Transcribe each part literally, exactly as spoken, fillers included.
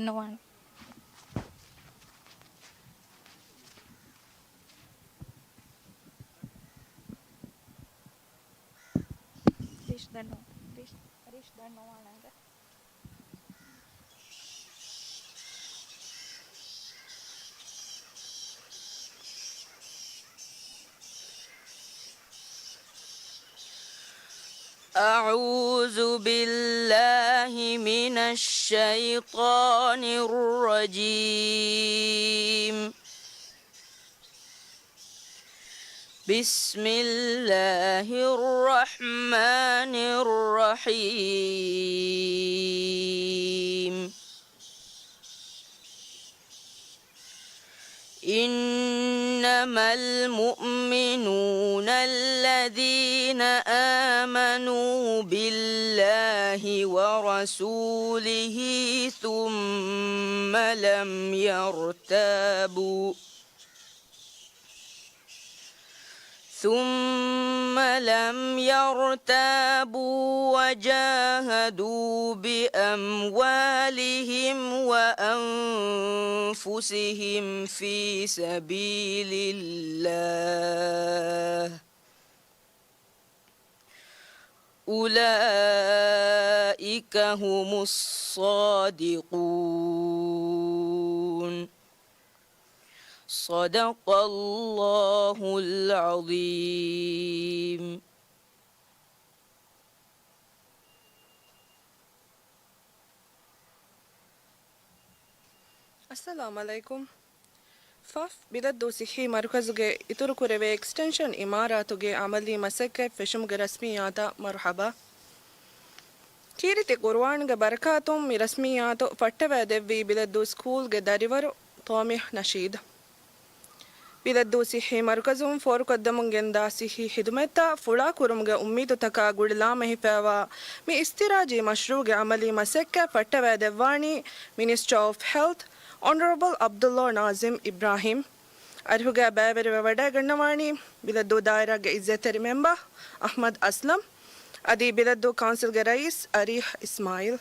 ނުވާނެ. ރީޝް ދަންނަ-، ރީޝް، ރީޝް ދަންނަވާނަން. أعوذ بالله من الشيطان الرجيم. بسم الله الرحمن الرحيم. إنما المؤمنون الذين آمنوا بالله ورسوله ثم لم يرتابوا ثم لم يرتابوا وجاهدوا بأموالهم وأنفسهم في سبيل الله أولئك هم الصادقون. صدق الله العظيم. އައްސަލާމު ޢަލައިކުމް. ފ. ބިލައްދޫ ޞިއްޙީ މަރުކަޒުގެ އިތުރުކުރެވޭ އެކްސްޓެންޝަން އިމާރާތުގެ ޢަމަލީ މަސައްކަތް ފެށުމުގެ ރަސްމިއްޔާތަށް މަރުޙަބާ. ކީރިތި ޤުރުއާންގެ ބަރަކާތުން މި ރަސްމިއްޔާތު ފައްޓަވައިދެއްވީ ބިލައްދޫ ސްކޫލްގެ ދަރިވަރު ތޯމިހް ނަޝީދު. ބިލައްދޫ ޞިއްޙީ މަރުކަޒުން ފޯރުކޮށްދެމުން ގެންދާ ޞިއްޙީ ޚިދުމަތްތައް ފުޅާކުރުމުގެ އުއްމީދުތަކާ ގުޅި ލާމެހިފައިވާ މި އިސްތިރާޖީ މަޝްރޫޢުގެ ޢަމަލީ މަސައްކަތް ފައްޓަވައިދެއްވާނީ މިނިސްޓަރ އޮފް ހެލްތް އޮނަރަބަލް ޢަބްދުﷲ ނާޒިމް އިބްރާހީމް. އަރިހުގައި ބައިވެރިވެ ވަޑައިގަންނަވާނީ ބިލައްދޫ ދާއިރާގެ އިއްޒަތްތެރި މެމްބަރ އަޙްމަދު އަސްލަމް އަދި ބިލައްދޫ ކައުންސިލްގެ ރައީސް އަރީހް އިސްމާޢީލް.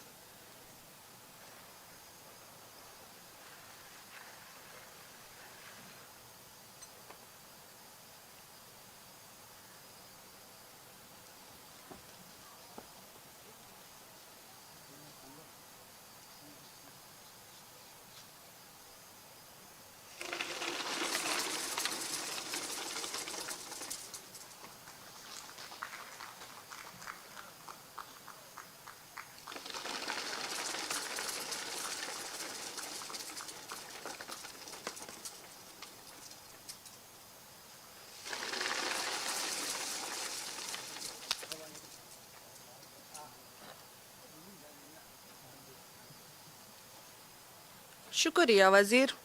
ޝުކުރިއްޔާ ވަޒީރު.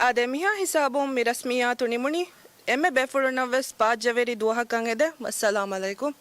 އާދެ، މިހާ ހިސާބުން މި ރަސްމިއްޔާތު ނިމުނީ. އެންމެ ބޭފުޅުންނަށްވެސް ބާއްޖަވެރި ދުވަހަކަށް އެދެން. ވައްސަލާމް ޢަލައިކުމް.